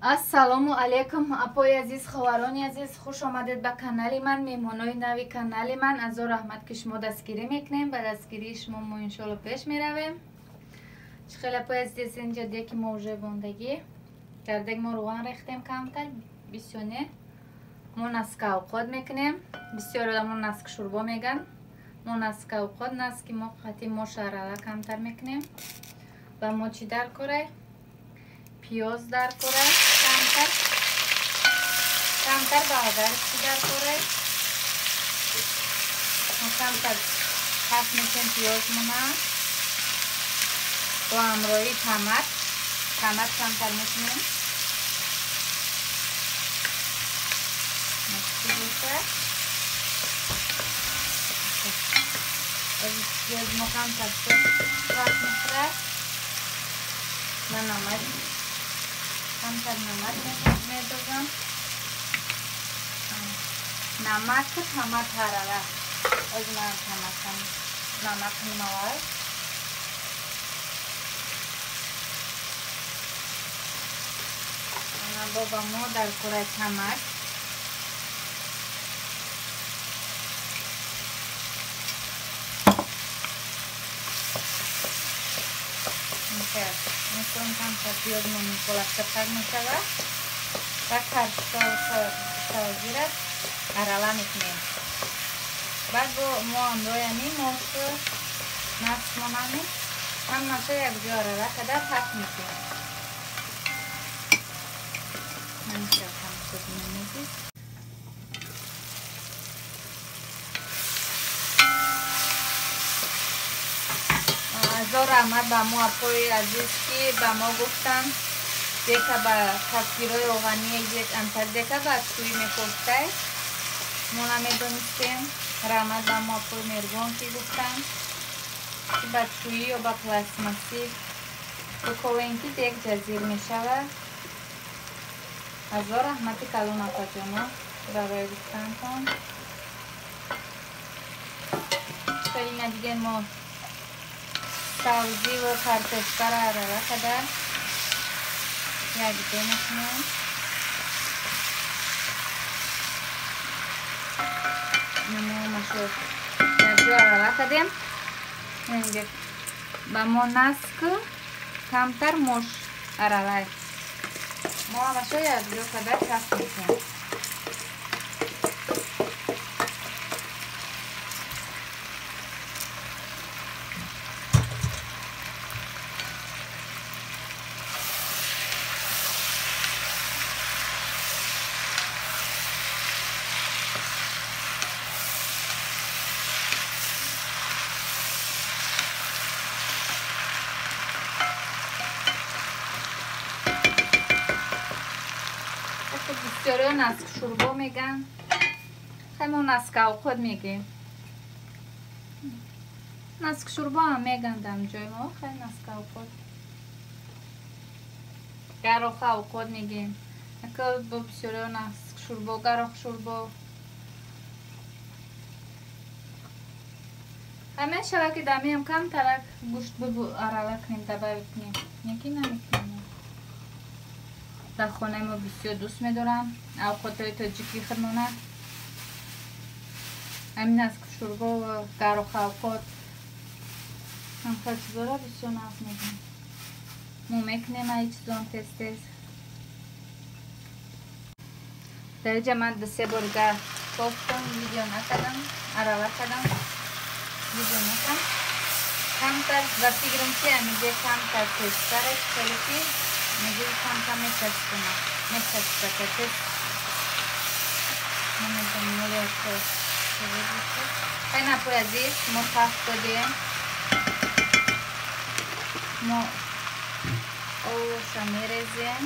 Ассалому алейкум, апои азиз, ховарони азиз, хуш омадед ба канали ман, меҳмонои нави канали ман. Азор раҳмат, ки шумо дастгирӣ мекунем. Ба дастгирии шумо мо иншоалло пеш меравем. Чӣ хел, апои азиз, инҷа деки мо уже бондагӣ. Дар дег мо руған рехтем камтар, бисёр не. Мо наска овқот мекунем. Бисёр одамо наск шурбо меган. Мо наска овқот, наски мо қати мо шарала камтар мекунем. Ба мо чӣ дар корай? Пиёз дар корай камтар. Камтар болгарский дар корай. Мо камтар пас мекунем пиёзмона. Бо ҳамроҳии тамат. Тамат камтар мекунем. Пиёз мо камтар пас мехӯрад. Ман намак камтар намак медозам. Намак тамат ҳарара. Оз ман таматам намак нимавай. Боба мо дар кораи тамак. Мекунем камтар пиёзмон болафтартар мешавад ва картошка арала мекунем. Баъд бо мо ҳамроҳи ҳамин мошу насмонами ҳамаша якҷо арала карда пах мекунем. Азор раҳмат ба мо апои азиз, ки ба мо гуфтанд дека ба кафгирои роғании дек антар дека ба чӯй мекофтай. Мо намедонистем. Раҳмат ба мо апои меҳрубон, ки гуфтанд ки ба чӯӣ ё ба пластмассӣ биковем, ки дек ҷазир мешавад. Азор раҳмати калон, апаҷоно, барои гуфтантон. Хеле надидем мо сабзӣ ва картошкаро арала карда якҷо мекунем. Мо якҷо арала кардем. Ба мо наск камтар мош аралай. Мо ҳамашо якҷо карда каф мекунем. Бисёриҳо наск шурбо меган. Хай мо наска овқот мегем. Наск шурбо ҳам меган дар ҷои мо. Хай наска овқот. Гароха овқот мегем. Ака бо бисёриҳо наск шурбо, гарох шурбо. Хай мешава, ки дамиам камтарак гӯшт бибу арала кунем, добавить кунем. Яки намекунем. Дар хонаи мо бисёр дӯст медорам авқотҳои тоҷикӣ худмона. Ҳамин наск шурбо ва гароха авқот ҳамхел чизоро бисёр нағз мекунем. Мо мекунем ай чизон тез-тез. Дар инҷа ман ду-се бор кофтам, видео накардам, арала кардам, видео накардам. Камтар ба фикрам, ки ҳаминҷа камтар тезтар аст, хеле ки мегӯи камкам мечаспонад, мечаспака тез. Намедонам. Хай, напои азиз, мо тафт додем. Мо овоша мерезем.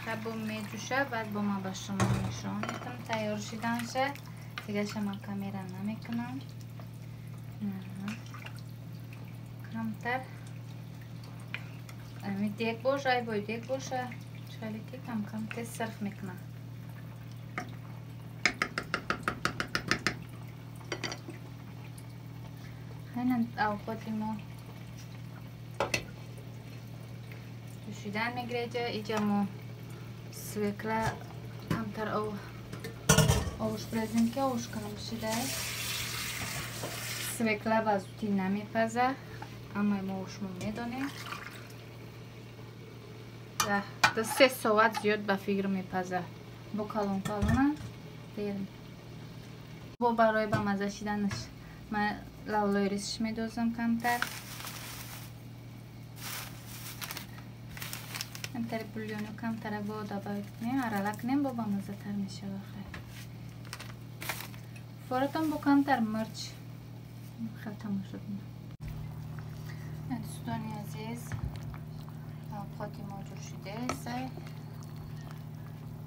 Хай, бо меҷӯша, баъд бо ман ба шумо нишон медам тайёр шиданша. Дигаша ман камера намекунам. Камтар ами дег боша, ай бой дег боша, хеле ки кам-кам тез сарф мекунам. Хайнан авқоти мо Ҷӯшидан мегирад иҷа. Иҷа мо свекла камтар овуш брезем, ки овуш кам шидай. Свекла ба зудӣ намепаза, аммо мо шумо медонем. 2-3 соат зиёд ба фикр мепаза. Бо калон калона дер. Бо барои ба маза шиданаш ман лавлои рисш медозам камтар. Камтар бульону камтара бо добавить кунем, арала кунем, бо ба мазатар мешава. Хай. Форатон бо камтар мирч. Хеле тамошо кунем. Дӯстони азиз, овқоти мо ҷӯшидааст.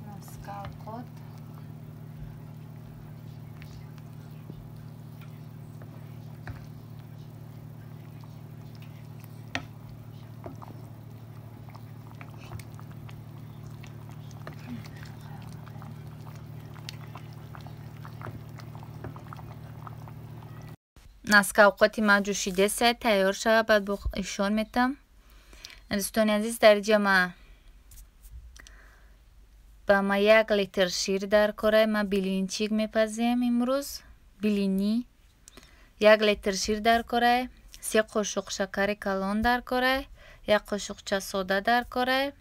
Наска овқот. Наска овқоти ма ҷӯшидааст, тайёр шава, баъд бо ишон метам. Дӯстони азиз, дар инҷа ма ба ма 1 литр шир дар корай. Ма билинчик мепазем имрӯз, билини. 1 литр шир дар корай, 3 қошуқ шакари калон дар корай, 1 қошуқча сода дар корай,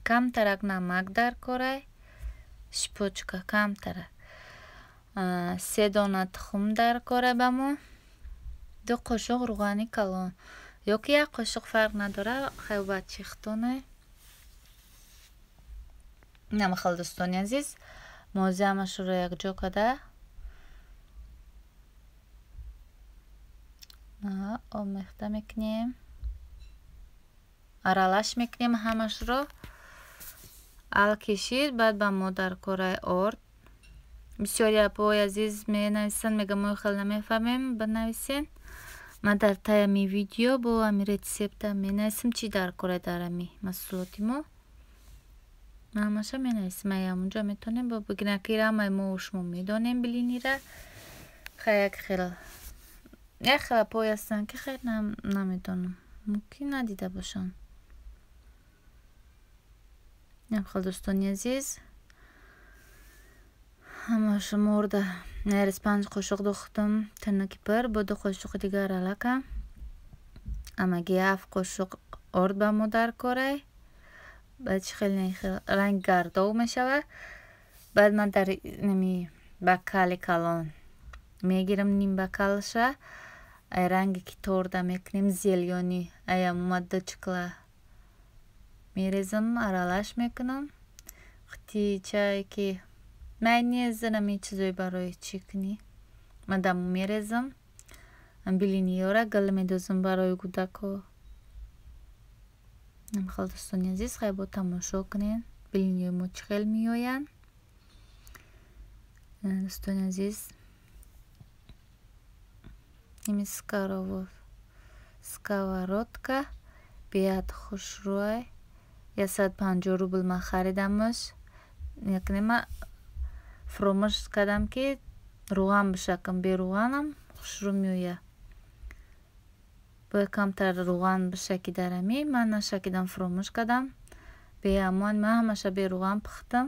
камтарак намак дар корай, шипочка камтарак, 3 дона тухм дар корай ба мо, 2 қошуқ рӯғани калон ё ки 1 қошуқ фарқ надора, хеле бад чихтоне. Намахал дӯстони азиз, мо ҳамашро якҷо када омехта мекунем, аралаш мекунем ҳамашро. Ал кишид, баъд ба мо дар кораи орд. Бисёри апои азиз менависанд, мегӯям мо хеле намефаҳмем, бинависен. Ман дар таи ами видео бо ами рецепта менависам, чӣ дар кораи дар ами маҳсулоти мо. Ман ҳамаша менависам, ай ҳамонҷо метавонем бо бигирем, ки ҳамаи мо шумо медонем билинира. Хай як хел апои ҳастанд, ки хеле намедонам, мумкин надида бошанд. Хел дӯстони азиз, ҳамаша морда нарез 5 қошуқ духтам тинуки пир, бо 2 қошуқи дигар алака. Амаги 7 қошуқ орд ба мо дар корай. Баъд чӣ хеле ранг гардов мешавад. Баъд ман дар нами бакали калон мегирам ним бакалша. Ай ранге ки торда мекунем зелёни, ай ҳамума 2 чикла мерезам, аралаш мекунам. Қутичае ки майонез нами чизое барои чӣ кунӣ, ман даму мерезам. Билиниёра гул медозам барои кӯдако. Хел дӯстони азиз, хай бо тамошо кунед билиниёи мо чӣ хел меоянд. Дӯстони азиз, ими сковородка беҳад хушрӯй. 150 рубл ман харидамаш. Якне ма фуромӯш кардам, ки рӯған бишакам. Бе рӯғанам хушрӯ меояд. Бояд камтар рӯған бишаки дар ами. Ман нашакидам, фуромӯш кардам. Беамон ман ҳамаша бе рӯған пухтам.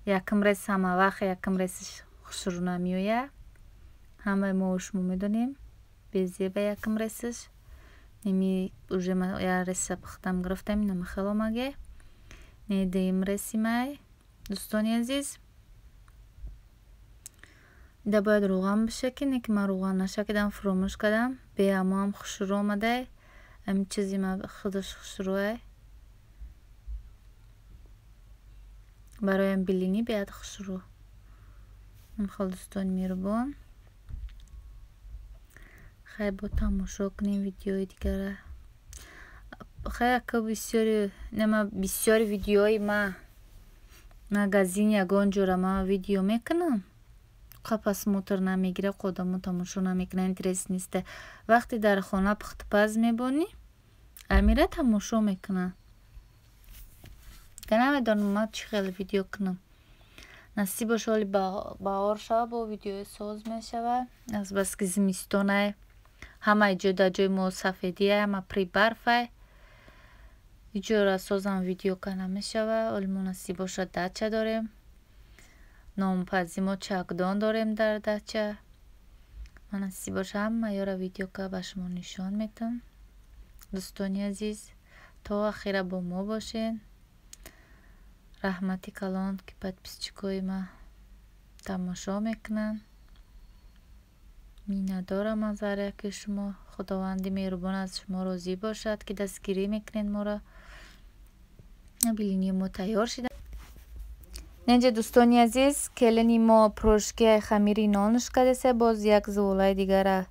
Якм рес ҳама вақт якм ресиш хушрӯ намеояд. Ҳамаи мо шумо медонем. Безеба якм ресиш. Неми уже ма як реса пухтам, гирифтам, инама хел омаге. Не дуюм реси май. Дӯстони азиз, да бояд рӯған бишаки, не ки ман рӯған нашакидам, фуромӯш кардам. Беамоам хушрӯ омадай. Ами чизи ма худаш хушрӯай. Бароям билинӣ беҳад хушрӯ. Хел дӯстони меҳрубон, хай бо тамошо кунем видеои дигара. Хай ака бисёри нема бисёри видеои ма магазин ягон ҷора ма видео мекунам. Қа просмотр намегира, одамо тамошо намекунанд, интерес нест. Вақте дар хона пухтупаз мебонӣ, амира тамошо мекунанд. Намедонам ман чӣ хел видео кунам. Насиб боша, ҳоли баҳор шава, бо видеои соз мешава. Азбаски зимистонай, ҳамаи ҷой дар ҷои мо сафедиай, ҳама при барфай. Иҷора созам видео ка намешава. Оли мо насиб бошад, дача дорем. Нонпазӣ мо чакдон дорем дар дача. Ма насиб боша, ҳама ёра видео ка ба шумо нишон метам. Дӯстони азиз, то ахира бо мо бошед. Раҳмати калон, ки подписчикои ма тамошо мекунанд. Миннатдорам аз ҳар яке шумо. Худованди меҳрубон аз шумо розӣ бошад, ки дастгирӣ мекунед моро. Блини мо тайёр шида. Инҷа, дӯстони азиз, келини мо пирожки хамири нонш кардеса. Боз як зуволаи дигара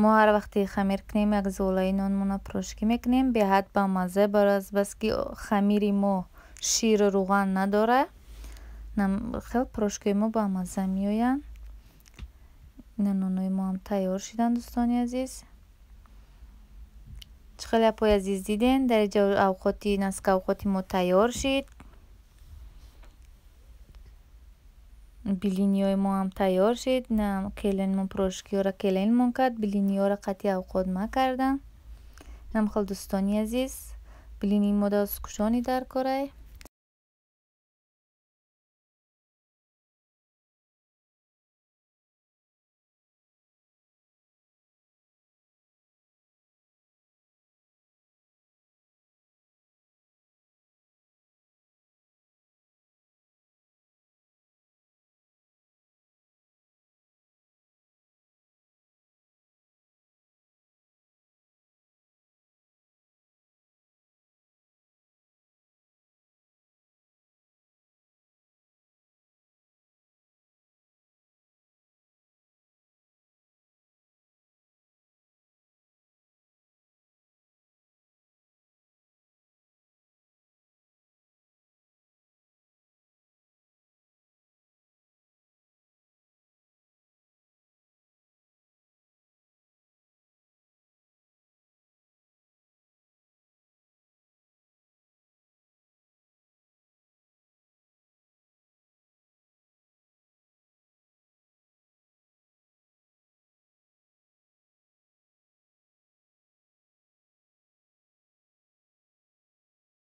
мо ҳар вақте хамир кунем, як зуволаи нонмона пирожки мекунем. Беҳад бамазза, барои азбаски хамири мо ширу рӯған надорад, хел пирожкиҳои мо бамазза меоянд. Ина нонои мо ҳам тайёр шиданд, дӯстони азиз. Чӣ хеле, апои азиз, диден, дар инҷа авқоти наска авқоти мо тайёр шид. Блиниҳои мо ҳам тайёр шид. На келинмон пирожкиҳоро келинмон кард, блиниҳоро қатъи авқот ма кардам. Инам хел, дӯстони азиз, блини мо да кушони дар корай.